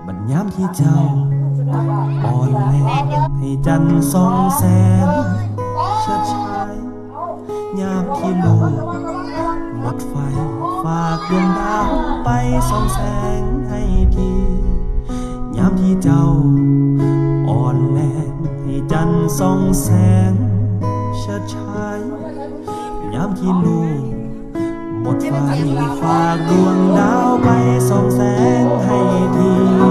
ບັດຍາມທີ່ເຈົ້າອ່ອນແລງໃຫ້ຈັນສ່ອງແສງເຊີດຊາຍ, ຍາມທີ່ລູກໝົດໄຟ ຝາກດວງດາວໄປສ່ອງແສງໃຫ້ທີ, ຍາມທີ່ເຈົ້າອ່ອນແລງໃຫ້ຈັນສ່ອງແສງເຊີດຊາຍ, ຍາມທີ່ລູກ ໝົດໄຟ ຝາກດວງດາວໄປສ່ອງແສງໃຫ້ທີ.